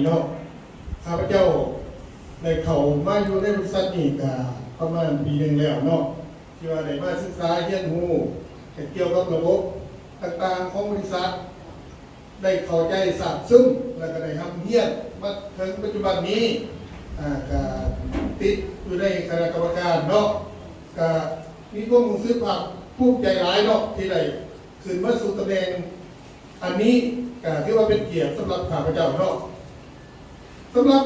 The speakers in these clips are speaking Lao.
ເນາະ. ຂ້າພະເຈົ້າໄດ້ເຂົ້າມາຢູ່ໃນບໍລິສັດນີ້ກະປະມານປີໜຶ່ງແລ້ວເນາະ ທີ່ວ່າໄດ້ມາສຶກສາຮຽນຮູ້ກ່ຽວກັບລະບົບຕ່າງໆຂອງບໍລິສັດ ໄດ້ເຂົ້າໃຈຊາບຊຶມ ແລ້ວກະໄດ້ຮ່ຳຮຽນມາເຖິງປັດຈຸບັນນີ້ ອາ ກະຕິດຢູ່ໃນຄະນະກຳມະການເນາະ. ກະມີຄວາມຮູ້ສຶກພາກພູມໃຈຫຼາຍເນາະ ທີ່ໄດ້ຂຶ້ນມາສູ່ຕຳແໜ່ງອັນນີ້ ກະຖືວ່າເປັນກຽດສຳລັບຂ້າພະເຈົ້າເນາະ. ສຳລັບ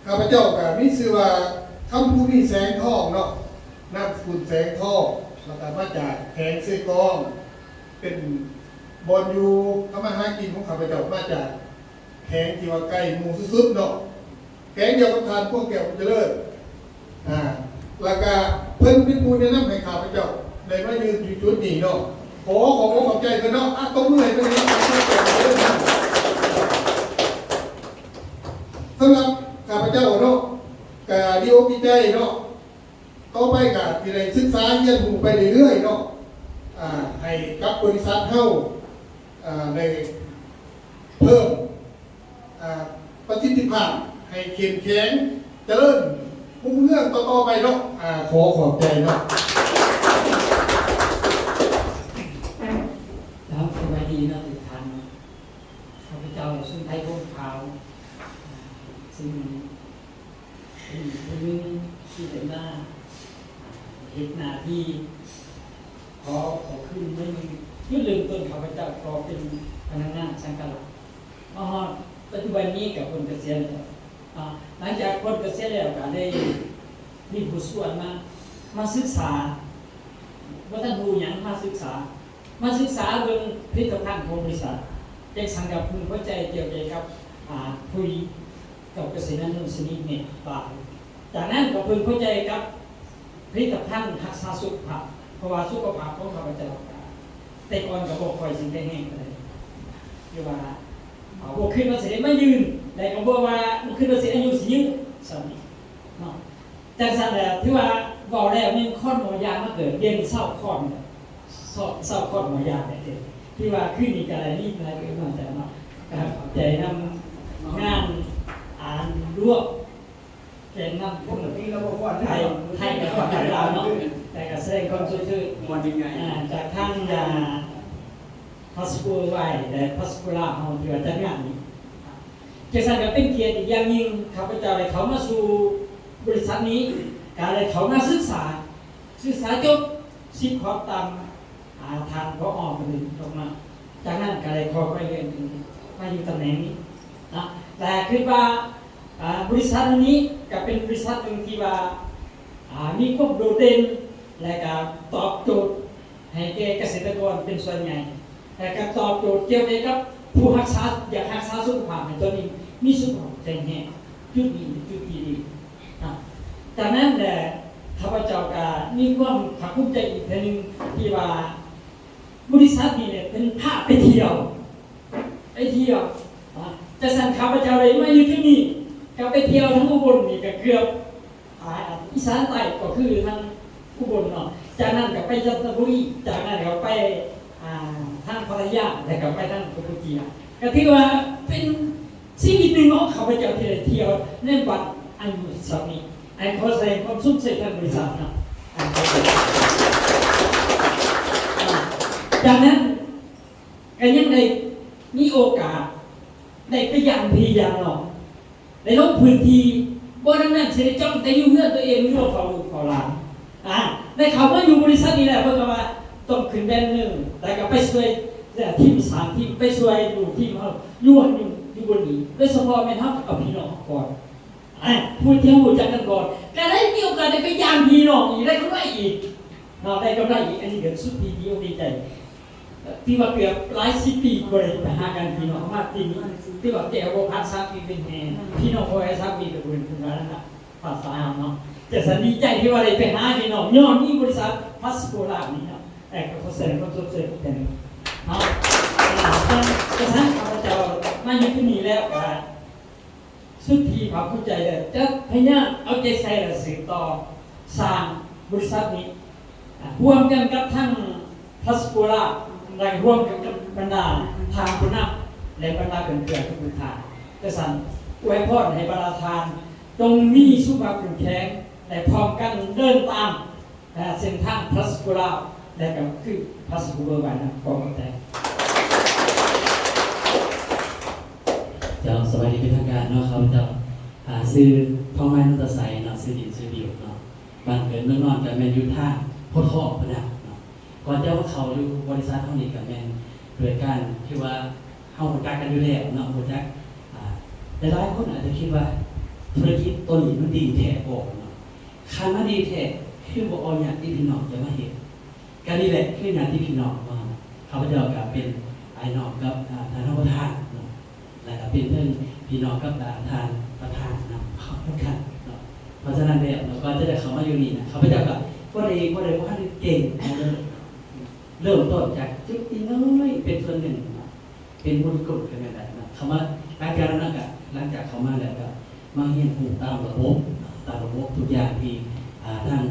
ຂ້າພະເຈົ້າກະມີຊື່ວ່າ ຄຳພູນີ ແສງທອງເນາະ ນາມສະກຸນແສງທອງ ແລ້ວກະມາຈາກແຂວງເຊກອງ ເປັນບ່ອນຢູ່ທຳມາຫາກິນຂອງຂ້າພະເຈົ້າ ມາຈາກແຂວງທີ່ວ່າໄກໝູ່ສຸດໆເນາະ ແຂວງດຽວກັບທ່ານ ພວງແກ້ວ ບຸນຈະເລີນ ອາ ແລ້ວກະເພິ່ນເປັນຜູ້ແນະນຳໃຫ້ຂ້າພະເຈົ້າໄດ້ມາຢືນຢູ່ຈຸດນີ້ເນາະ. ຂໍຂອບອົກຂອບໃຈເພິ່ນເນາະ ອາ ຕົບມືໃຫ້ເພິ່ນເນາະ. ສຳລັບຂ້າພະເຈົ້າເນາະ ກະດີອົກດີໃຈເນາະ ຕໍ່ໄປກະຊິໄດ້ສຶກສາຮຽນຮູ້ໄປເລື້ອຍໆເນາະ ອາ ໃຫ້ກັບບໍລິສັດເຮົາ ອາ ໄດ້ເພີ່ມ ອາ ປະສິດທິພາບໃຫ້ເຂັ້ມແຂງ ຈະເລີນຮຸ່ງເຮືອງຕໍ່ໆໄປເນາະ. ອາ ຂໍຂອບໃຈເນາະ. ເຈົ້າ ສະບາຍດີເນາະທຸກທ່ານເນາະ. ຂ້າພະເຈົ້າ ສົມໄພ ພົມຂາວ ອາ ຊຶ່ງເປັນຜູ້ໜຶ່ງທີ່ໄດ້ມາເຮັດໜ້າທີ່ ຂໍ ຂໍຄືນໜ້ອຍໜຶ່ງ. ຈຸດເລີ່ມຕົ້ນ ຂ້າພະເຈົ້າກໍເປັນພະນັກງານສັງກະລາດ ມາຮອດປັດຈຸບັນນີ້ກໍພົ້ນກະສຽນແລ້ວ. ອາ ຫຼັງຈາກພົ້ນກະສຽນແລ້ວ ກໍໄດ້ມີຜູ້ຊວນມາ ມາສຶກສາ ບໍ່ທັນຮູ້ຫຍັງ ມາສຶກສາ ມາສຶກສາເບິ່ງຜະລິດຕະພັນຂອງບໍລິສັດ ຈັ່ງຊັ້ນກໍເພິ່ງພໍໃຈກ່ຽວກັບ ອາ ປຸ໋ຍ ກັບກະເສດນຳນວນຊະນິດນີ້ຫຼາຍ. ຈາກນັ້ນກໍເພິ່ງພໍໃຈກັບຜະລິດຕະພັນຮັກສາສຸຂະພາບ ເພາະວ່າສຸຂະພາບຂອງຂ້າພະເຈົ້າ ແຕ່ກ່ອນກໍບໍ່ຄ່ອຍຊິແຂງແຮງປານໃດ ຫຼືວ່າ ເອີ ບໍ່ຄິດວ່າຊິໄດ້ມາຢືນ ແລະກໍບໍ່ວ່າ ບໍ່ຄິດວ່າຊິອາຍຸຊິຍືນສ່ຳນີ້ເນາະ. ຈັ່ງຊັ້ນແຫຼະ ຖືວ່າເວົ້າແລ້ວແມ່ນຄອນໝໍຢາມາເກີດ ດຽວນີ້ເຊົາຄອນ ເຊົາ ເຊົາຄອນໝໍຢາແລ້ວເດ້. ຖືວ່າຄືນນີ້ກໍໄດ້ມີຫຼາຍເກີດມາແຕ່ເນາະ ກໍຂອບໃຈນຳງານ ອາ ລວມ ແກນນຳຄົນໄທ ໄທກັບຝັ່ງລາວເນາະ ແຕ່ກໍແສດງຄວາມຊົມເຊີຍ ມ່ວນຍັງໄງ ອາ ຈາກທາງ ອາ ພາສໂກໄວ ແລະ ພາສໂກລາວເຮົາທີ່ວ່າຈັດງານນີ້. ຈັ່ງຊັ້ນກໍເປັນກຽດອີກຢ່າງຍິ່ງ ຂ້າພະເຈົ້າໄດ້ເຂົ້າມາສູ່ບໍລິສັດນີ້ ກໍໄດ້ເຂົ້າມາສຶກສາ ສຶກສາຈົບສິບຂອບຕາມ ອາ ທ່ານ ຜອ ເພິ່ນລົງມາ. ຈາກນັ້ນກໍໄດ້ຂໍໄປເລື່ອນມາຢູ່ຕຳແໜ່ງນີ້ເນາະ ແລະ ຄິດວ່າ ອາ ບໍລິສັດແຫ່ງນີ້ກໍເປັນບໍລິສັດໜຶ່ງທີ່ວ່າ ອາ ມີຄວາມໂດດເດັ່ນ ແລະ ກໍຕອບໂຈດໃຫ້ແກ່ກະເສດຕະກອນເປັນສ່ວນໃຫຍ່ ແລະ ກໍຕອບໂຈດກ່ຽວກັບຜູ້ຮັກສາ ຢາກຮັກສາສຸຂະພາບໃຫ້ຕົນເອງມີສຸຂະພາບແຂງແຮງ. ຈຸດນີ້ເປັນຈຸດທີ່ດີນະ. ຈາກນັ້ນແຫຼະ ຂ້າພະເຈົ້າກໍມີຄວາມພາກພູມໃຈອີກເທື່ອໜຶ່ງ ທີ່ວ່າບໍລິສັດນີ້ແຫຼະເປັນພາໄປທ່ຽວ ໄປທ່ຽວນະ. ຈັ່ງຊັ້ນຂ້າພະເຈົ້າໄດ້ມາຢູ່ທີ່ນີ້ ກໍໄປທ່ຽວທາງອຸບົນນີ້ກໍເກືອບ ອາ ອີສານໃຕ້ກໍຄືທາງອຸບົນເນາະ ຈາກນັ້ນກໍໄປຈັນທະບູລີ ຈາກນັ້ນກໍໄປ ອາ ທາງພັດທະຍາ ແລ້ວກໍໄປທາງກຳປູເຈຍ ກໍຖືວ່າເປັນຊີວິດໜຶ່ງຂອງຂ້າພະເຈົ້າທີ່ໄດ້ທ່ຽວໃນບັດອາຍຸສ່ຳນີ້. ອັນຂໍສະແດງຄວາມຊົມເຊີຍທາງບໍລິສັດເນາະ. ອາ ຈາກນັ້ນ ກໍຍັງໄດ້ມີໂອກາດໄດ້ໄປຢ້າມພີ່ຢ້າມນ້ອງ ໄດ້ລົງພື້ນທີ່ ບໍ່ດັ່ງນັ້ນຊິໄດ້ຈ້ອງແຕ່ຢູ່ເຮືອນຕົວເອງ ຫຼືວ່າເຝົ້າລູກເຝົ້າຫຼານ. ອາ ໄດ້ເຂົ້າມາຢູ່ບໍລິສັດນີ້ແລ້ວ ເພິ່ນກໍວ່າຕ້ອງຂຶ້ນແບນເນີ ແລ້ວກໍໄປຊ່ວຍ ເອີ ທີມ ສາມທີມ ໄປຊ່ວຍລູກທີມເຮົາຢູ່ຫັ້ນຢູ່ ຢູ່ບ່ອນນີ້ ໂດຍສະເພາະແມ່ນເຮົາເອົາພີ່ນ້ອງເຮົາກ່ອນ. ອາ ຜູ້ທີ່ເຮົາຮູ້ຈັກກັນກ່ອນ ກໍໄດ້ມີໂອກາດໄດ້ໄປຢ້າມພີ່ນ້ອງອີກ ໄດ້ກຳໄລອີກເນາະ ໄດ້ກຳໄລອີກ. ອັນນີ້ກໍສຸດທີ່ດີອົກດີໃຈ ຖືວ່າເກືອບຫຼາຍສິບປີບໍ່ໄດ້ໄປຫາກັນ ພີ່ນ້ອງມາປີນີ້ ຖືວ່າແກ້ວບໍ່ພັດສາມປີເປັນແຫ່ ພີ່ນ້ອງບໍ່ໄດ້ສາມປີກໍບໍ່ເປັນເພິ່ນວ່ານັ້ນລະ ພາສາເຮົາເນາະ. ຈັ່ງຊັ້ນດີໃຈທີ່ວ່າໄດ້ໄປຫາພີ່ນ້ອງ ຍ້ອນມີບໍລິສັດພາສໂກລານີ້ເນາະ ແຕ່ກໍຂໍສະແດງຄວາມຊົມເຊີຍອີກເທື່ອໜຶ່ງເນາະ. ອາ ຈັ່ງຊັ້ນຂ້າພະເຈົ້າມາຢູ່ທີ່ນີ້ແລ້ວກໍ ສຸດທີ່ພາກພູມໃຈ ແລະ ຈະພະຍາຍາມເອົາໃຈໃສ່ ແລະ ສືບຕໍ່ສ້າງບໍລິສັດນີ້ ອາ ຮ່ວມກັນກັບທາງພາສໂກລາ ແລະ ຮ່ວມກັນກັບບັນດາທ່ານຜູ້ນຳ ແລະ ບັນດາເພື່ອນໆທຸກໆທ່ານ ກະສັນອວຍພອນໃຫ້ບັນດາທ່ານຈົ່ງມີສຸຂະພາບເຂັ້ມແຂງ ແລະ ພ້ອມກັນເດີນຕາມເສັ້ນທາງພາສໂກລາວ ແລະ ກໍຄືພາສໂກເວີລໄວນະ. ຂໍຂອບໃຈ. ເຈົ້າ ສະບາຍດີເປັນທາງການເນາະ ຂ້າພະເຈົ້າ ອາ ຊື່ທອງໄມ ນົນຕະໄຊເນາະ ຊື່ຫຼິ້ນຊື່ບິວເນາະ ບ້ານເກີດເມືອງນອນກໍແມ່ນຢູ່ທາງໂພນທອງພຸ້ນນະເນາະ. ກ່ອນຈະມາເຂົ້າຢູ່ບໍລິສັດເຮົານີ້ກໍແມ່ນໂດຍການທີ່ວ່າເຮົາຮູ້ຈັກກັນຢູ່ແລ້ວເນາະ ຮູ້ຈັກ ອາ ຫຼາຍໆຄົນອາດຈະຄິດວ່າທຸລະກິດໂຕນີ້ມັນດີແທ້ບໍ່ເນາະ ຄັນມັນດີແທ້ຄືບໍ່ເອົາຍາດຕິພີ່ນ້ອງຈະມາເຮັດ ກະນີ້ແຫຼະຄືຍາດຕິພີ່ນ້ອງເນາະ ຂ້າພະເຈົ້າກະເປັນອ້າຍນ້ອງກັບ ອາ ທ່ານຮອງປະທານເນາະ ແລ້ວກະເປັນເຖິງພີ່ນ້ອງກັບ ອາ ທ່ານປະທານນຳເຂົ້ານຳກັນເນາະ. ເພາະສະນັ້ນແລ້ວເນາະ ກ່ອນຈະໄດ້ເຂົ້າມາຢູ່ນີ້ນະ ຂ້າພະເຈົ້າກະບໍ່ໄດ້ ບໍ່ໄດ້ ບໍ່ທັນໄດ້ເກັ່ງເນາະ ເລີ່ມ ເລີ່ມຕົ້ນຈາກຈຸດນ້ອຍໆ ເປັນສ່ວນໜຶ່ງເນາະ ເປັນບຸນກຸນຂຶ້ນມາໄດ້ເນາະ ເຂົ້າມາ ຫຼັງຈາກນັ້ນກະ ຫຼັງຈາກເຂົ້າມາແລ້ວກະ ມາຮຽນຮູ້ຕາມລະບົບ ຕາມລະບົບທຸກຢ່າງທີ່ ອາ ທາງ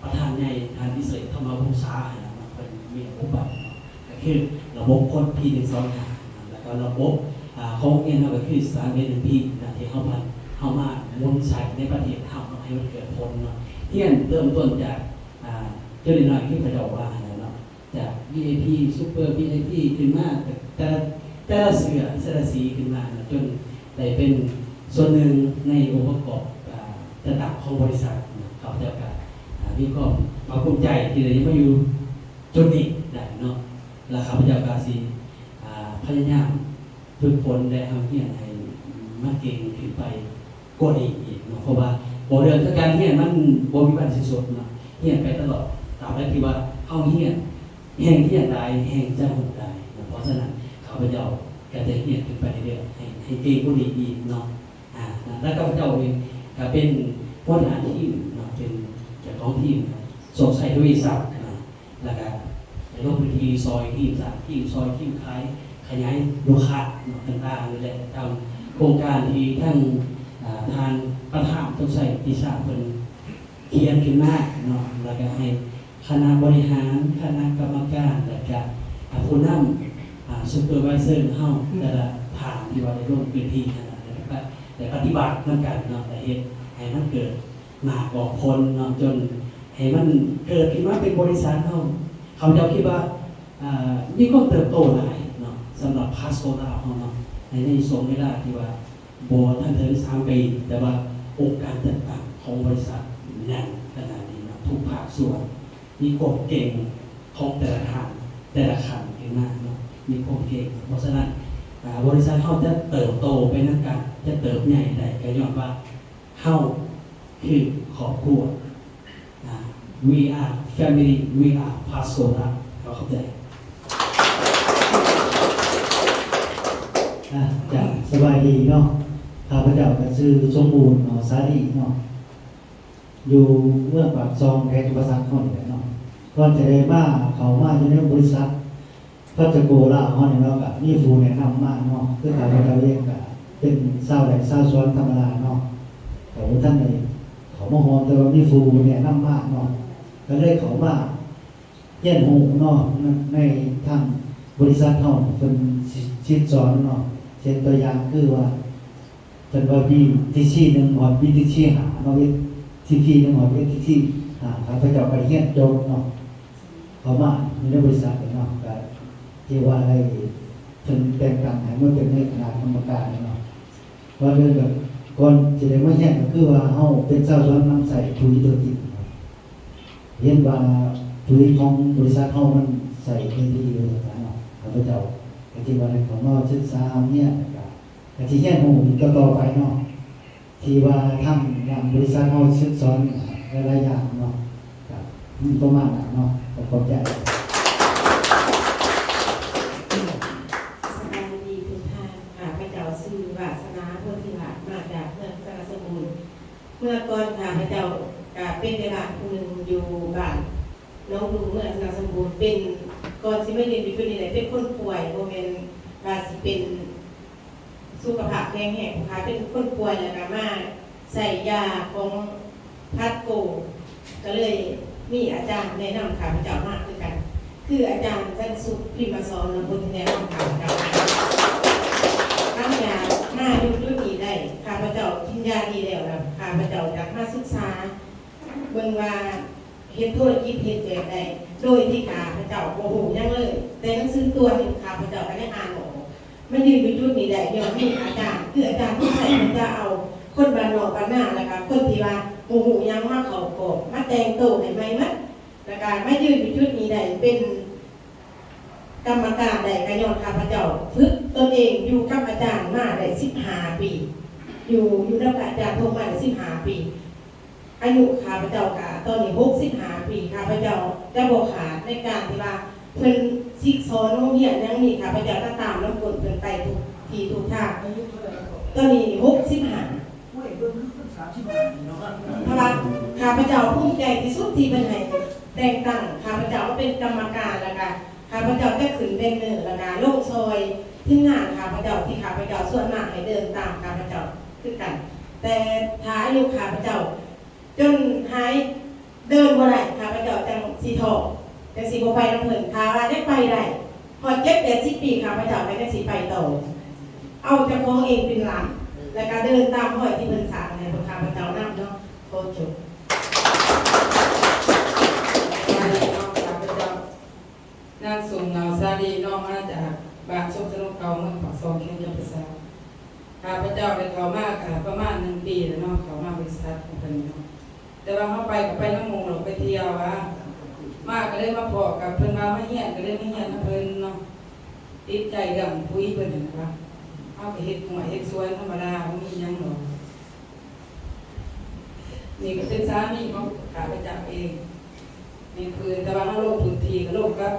ປະທານໃຫຍ່ທ່ານພິເສດ ທຳມະວົງສາ ຫັ້ນນະ ເພິ່ນມີລະບົບໄວ້ເນາະ ກໍຄືລະບົບໂຄດ ພີໜຶ່ງສອງຫ້າ ແລ້ວກໍລະບົບ ອາ ຂອງໂຮງຮຽນເຮົາກໍຄື ສາມເອັດໜຶ່ງພີ ນະ ທີ່ເຮົາພັນ ເຮົາມາໝູນໃຊ້ໃນປະເທດເຮົາເນາະ ໃຫ້ມັນເກີດຜົນເນາະ. ຮຽນເລີ່ມຕົ້ນຈາກ ອາ ຈຸດນ້ອຍໆ ຄືເຂົາເຈົ້າວ່າຫັ້ນແຫຼະເນາະ ຈາກ ວີໄອພີ ຊຸບເປີ ວີໄອພີ ຂຶ້ນມາ ແຕ່ລະ ແຕ່ລະເສື້ອ ແຕ່ລະສີຂຶ້ນມາເນາະ ຈົນໄດ້ເປັນສ່ວນໜຶ່ງໃນອົງປະກອບ ອາ ຈັດຕັ້ງຂອງບໍລິສັດເນາະ. ຂ້າພະເຈົ້າກໍ ອາ ມີຄວາມພາກພູມໃຈທີ່ໄດ້ມາຢູ່ຈຸດນີ້ໄດ້ເນາະ ແລະ ຂ້າພະເຈົ້າກໍຊິ ອາ ພະຍາຍາມຝຶກຝົນ ແລະ ຮ່ຳຮຽນໃຫ້ມັນເກັ່ງຂຶ້ນໄປ ກວ່ານີ້ອີກເນາະ ເພາະວ່າບໍ່ເລື່ອງຄືການຮຽນມັນບໍ່ມີວັນສິ້ນສຸດເນາະ ຮຽນໄປຕະຫຼອດ ຕາບໃດທີ່ວ່າເຮົາຮຽນ ແຮ່ງຮຽນຫຼາຍແຮ່ງຈະຮູ້ຫຼາຍເນາະ. ເພາະສະນັ້ນ ຂ້າພະເຈົ້າກໍຈະຮຽນຂຶ້ນໄປເລື້ອຍໆ ໃຫ້ ໃຫ້ເກັ່ງກວ່ານີ້ອີກເນາະ. ອາ ແລ້ວຂ້າພະເຈົ້າເອງກໍເປັນຫົວໜ້າທີມເນາະ ເປັນເຈົ້າຂອງທີມ ໂຊກໄຊ ທະວີຊັບເນາະ ແລ້ວກະໄດ້ລົງພື້ນທີ່ຊ່ອຍທີມ ສ້າງທີມ ຊ່ອຍທີມຂາຍ ຂະຫຍາຍລູກຄ້າເນາະ ຕ່າງໆນີ້ແຫຼະ ຕາມໂຄງການທີ່ທາງ ອາ ທ່ານປະທານ ສົມໄຊ ຕິສາ ເພິ່ນຂຽນຂຶ້ນມາເນາະ ແລ້ວກະໃຫ້ຄະນະບໍລິຫານ ຄະນະກຳມະການ ແລ້ວກະ ອາ ຜູ້ນຳ ອາ ຊຸບເປີໄວເຊີຂອງເຮົາ ແຕ່ລະທ່ານທີ່ວ່າໄດ້ລົງພື້ນທີ່ຫັ້ນນະ ໄດ້ປະ ໄດ້ປະຕິບັດນຳກັນເນາະ ໄດ້ເຮັດໃຫ້ມັນເກີດ ໝາກອອກຜົນເນາະ ຈົນໃຫ້ມັນເກີດຂຶ້ນມາເປັນບໍລິສັດເຮົາ. ຂ້າພະເຈົ້າຄິດວ່າ ເອີ ມີຄວາມເຕີບໂຕຫຼາຍເນາະ ສຳລັບພາສໂກລາວເຮົາເນາະ ໃນ ໃນຊ່ວງເວລາທີ່ວ່າບໍ່ທັນເຖິງສາມປີ ແຕ່ວ່າອົງການຈັດຕັ້ງຂອງບໍລິສັດແໜ້ນຂະໜາດນີ້ເນາະ ທຸກພາກສ່ວນ ມີຄວາມເກັ່ງຂອງແຕ່ລະທ່ານ ແຕ່ລະຂັ້ນຂຶ້ນມາເນາະ ມີຄວາມເກັ່ງ. ເພາະສະນັ້ນ ອາ ບໍລິສັດເຮົາຈະເຕີບໂຕໄປນຳກັນ ຈະເຕີບໃຫຍ່ໄດ້ ກໍຍ້ອນວ່າ ເຮົາຄືຄອບຄົວ ອາ We are family, we are Pastora. ເຮົາເຂົ້າໃຈ. ອາ ຈ້າ ສະບາຍດີເນາະ. ຂ້າພະເຈົ້າກໍຊື່ສົມບູນເນາະ ສາລີເນາະ ຢູ່ເມືອງປາກຊ່ອງ ແຂວງຈຳປາສັກເຮົານີ້ແຫຼະເນາະ. ກ່ອນຈະໄດ້ມາ ເຂົ້າມາຢູ່ໃນບໍລິສັດ ພາສໂກລາວເຮົານີ້ເນາະ ກໍມີຜູ້ແນະນຳມາເນາະ ຄືຂ້າພະເຈົ້າເອງກໍເປັນຊາວໄຮ່ຊາວສວນທຳມະດາເນາະ ກໍບໍ່ທັນໄດ້ເຂົ້າມາຮ່ວມ ແຕ່ວ່າມີຜູ້ແນະນຳມາເນາະ ກໍເລີຍເຂົ້າມາຮຽນຮູ້ເນາະ ໃນທາງບໍລິສັດເຮົາເພິ່ນສິດສອນເນາະ ເຊັ່ນຕົວຢ່າງຄືວ່າ ເພິ່ນວ່າ ບີທີຊີໜຶ່ງ ຮອດ ບີທີຊີຫ້າ ເນາະ ເອັສທີພີໜຶ່ງ ຮອດ ເອັສທີພີຫ້າ ຂ້າພະເຈົ້າກໍໄດ້ຮຽນຈົບເນາະ ເຂົ້າມາຢູ່ໃນບໍລິສັດເນາະ ກໍຖືວ່າໄດ້ເພິ່ນແຕ່ງຕັ້ງໃຫ້ມາເປັນໃນຄະນະກຳມະການເນາະ. ກ່ອນອື່ນກໍ ກ່ອນຊິໄດ້ມາຮຽນ ກໍຄືວ່າເຮົາເປັນຊາວສວນນຳໃຊ້ປຸຍຕົວຈິງເນາະ ເຫັນວ່າປຸຍຂອງບໍລິສັດເຮົາມັນໃຊ້ໄດ້ດີເນາະ ຂ້າພະເຈົ້າກໍຖືວ່າໄດ້ເຂົ້າມາສຶກສາຮຽນ ແລ້ວກໍ ກໍຊິຮຽນຮູ້ອີກຕໍ່ໆໄປເນາະ ທີ່ວ່າທາງດ້ານບໍລິສັດເຮົາສຶກສອນຫຼາຍໆຢ່າງເນາະ ກໍມີປະມານນັ້ນເນາະ ກໍຂອບໃຈ. ສະບາຍດີທຸກທ່ານ ຂ້າພະເຈົ້າຊື່ວາສະໜາ ໂພທິລາດ ມາຈາກເມືອງຊະນະສົມບູນ. ເມື່ອກ່ອນຂ້າພະເຈົ້າກໍເປັນແມ່ບ້ານຜູ້ໜຶ່ງຢູ່ບ້ານໜອງດຸ່ງ ເມືອງຊະນະສົມບູນ ເປັນ ກ່ອນຊິມາເຮັດຢູ່ຈຸດນີ້ໄດ້ ເປັນຄົນປ່ວຍ ບໍ່ແມ່ນວ່າຊິເປັນ ສຸຂະພາບແຂງແຮງ ເປັນຄົນປ່ວຍ ແລ້ວກໍມາໃຊ້ຢາຂອງພັດໂກ ກໍເລີຍມີອາຈານແນະນຳຂ້າພະເຈົ້າມາຄືກັນ ຄືອາຈານຈັນສຸກ ພິມມະສອນ ນຳຜູ້ທີ່ແນະນຳຂ້າພະເຈົ້າ ຫຼັງຈາກ ມາຢູ່ຈຸດນີ້ໄດ້ ຂ້າພະເຈົ້າກິນຢາດີແລ້ວ ແລ້ວຂ້າພະເຈົ້າຢາກມາສຶກສາເບິ່ງວ່າເຮັດທຸລະກິດເຮັດແບບໃດ ໂດຍທີ່ຂ້າພະເຈົ້າບໍ່ຮູ້ຫຍັງເລີຍ ແຕ່ໜັງສືຕົວໜຶ່ງຂ້າພະເຈົ້າກໍຍັງອ່ານບໍ່ອອກ. ມາຢືນຢູ່ຈຸດນີ້ໄດ້ຍ້ອນມີອາຈານ ຄືອາຈານຜູ້ໃຊ້ເພິ່ນຈະເອົາຄົນບ້ານນອກບ້ານນາ ແລ້ວກໍຄົນທີ່ວ່າບໍ່ຮູ້ຫຍັງມາເຂົ້າກອງ ມາແຕ່ງໂຕໃຫ້ໃໝ່ໝົດ ແລ້ວກໍມາຢືນຢູ່ຈຸດນີ້ໄດ້ເປັນ ກຳມະການໄດ້ກະຍ້ອນຂ້າພະເຈົ້າຝຶກຕົນເອງຢູ່ກັບອາຈານມາໄດ້ສິບຫ້າປີ ຢູ່ ຢູ່ນຳອາຈານທົ່ງມາໄດ້ສິບຫ້າປີ. ອາຍຸຂ້າພະເຈົ້າກະຕອນນີ້ຫົກສິບຫ້າປີ ຂ້າພະເຈົ້າຈະບໍ່ຂາດໃນການທີ່ວ່າເພິ່ນສິກສອນໂຮງຮຽນຫຍັງນີ້ ຂ້າພະເຈົ້າຈະຕາມນຳກົ້ນເພິ່ນໄປທຸກທີ່ທຸກທາງ. ອາຍຸເທົ່າໃດແລ້ວກໍ? ຕອນນີ້ຫົກສິບຫ້າ. ໂອ້ຍ ເບິ່ງຄືຄົນສາມສິບຫ້ານີ້ເນາະ. ເພາະວ່າຂ້າພະເຈົ້າພູມໃຈທີ່ສຸດທີ່ເພິ່ນໃຫ້ແຕ່ງຕັ້ງຂ້າພະເຈົ້າມາເປັນກຳມະການ ແລ້ວກະຂ້າພະເຈົ້າຈະຂຶ້ນແບນເນີ ແລ້ວກະລົງຊ່ອຍທີມງານຂ້າພະເຈົ້າ ທີ່ຂ້າພະເຈົ້າຊວນມາກໃຫ້ເດີນຕາມຂ້າພະເຈົ້າຄືກັນ. ແຕ່ຖ້າອາຍຸຂ້າພະເຈົ້າຈົນຫາຍ ເດີນບໍ່ໄດ້ ຂ້າພະເຈົ້າຈັ່ງຊິທໍ້ ຈັ່ງຊິບໍ່ໄປນຳເພິ່ນ. ຖ້າວ່າຍັງໄປໄດ້ຮອດເຈັດແປດສິບປີ ຂ້າພະເຈົ້າກໍຍັງຊິໄປຕໍ່ ເອົາເຈົ້າຂອງເອງເປັນຫຼັກ ແລ້ວກໍເດີນຕາມຮອຍທີ່ເພິ່ນສ້າງໃຫ້ພວກຂ້າພະເຈົ້ານຳເນາະ. ຂໍຈົບ. ຂ້າພະເຈົ້າ ນາງສົມເຫງົາ ສາລີ ເນາະ ມາຈາກບ້ານສົມສະໜຸກເກົ່າ ເມືອງປາກຊ່ອງ ແຂວງຈຳປາສັກ. ຂ້າພະເຈົ້າໄດ້ເຂົ້າມາກະປະມານໜຶ່ງປີແລ້ວເນາະ ເຂົ້າມາບໍລິສັດຂອງເພິ່ນເນາະ ແຕ່ວ່າເຮົາໄປກະໄປນຳໝູ່ດອກ ໄປທ່ຽວວ່າ ມາກະເລີຍມາພໍ້ກັບເພິ່ນວ່າມາຮຽນ ກະເລີຍມາຮຽນນຳເພິ່ນເນາະ ຕິດໃຈເລື່ອງປຸ໋ຍເພິ່ນຫັ້ນນະວ່າ ເຮົາກະເຮັດຮົ້ວເຮັດສວນທຳມະດາ ບໍ່ມີຫຍັງດອກ. ນີ້ກະເປັນສາມີຂອງຂ້າພະເຈົ້າເອງ ແມ່ນເພິ່ນ ແຕ່ວ່າເຮົາລົງພື້ນທີ່ກະລົງກັບ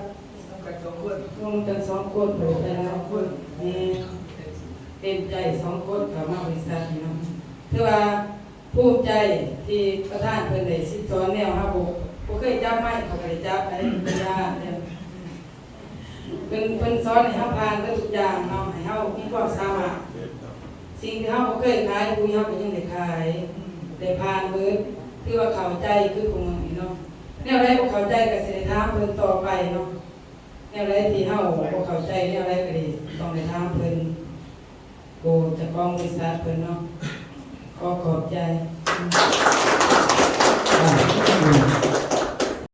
ກັນສອງຄົນ ລົງກັນສອງຄົນ ບໍ່ໄດ້ໄປຫຼາຍຄົນ ແມ່ນເຕັມໃຈສອງຄົນເຂົ້າມາບໍລິສັດນີ້ເນາະ. ຖືວ່າພູມໃຈທີ່ປະທານເພິ່ນໄດ້ສິດສອນແນວ ເຮົາບໍ່ ບໍ່ເຄີຍຈັບໄມ້ ເຂົາກະໄດ້ຈັບໄດ້ ເພິ່ນຍາດເດ້. ເພິ່ນ ເພິ່ນສອນໃຫ້ເຮົາຜ່ານເບິດທຸກຢ່າງເນາະ ໃຫ້ເຮົາມີຄວາມສາມາດ ສິ່ງທີ່ເຮົາບໍ່ເຄີຍຂາຍ ປຸ໋ຍເຮົາກະຍັງໄດ້ຂາຍ ໄດ້ຜ່ານເບິດ ຖືວ່າເຂົ້າໃຈຄືຄູ່ມື້ນີ້ເນາະ. ແນວໃດບໍ່ເຂົ້າໃຈກະຊິໄດ້ຖາມເພິ່ນຕໍ່ໄປເນາະ ແນວໃດທີ່ເຮົາບໍ່ເຂົ້າໃຈແນວໃດກະດີ ຕ້ອງໄດ້ຖາມເພິ່ນ. ໂອ້ ເຈົ້າຂອງບໍລິສັດເພິ່ນເນາະ ຂໍຂອບໃຈ.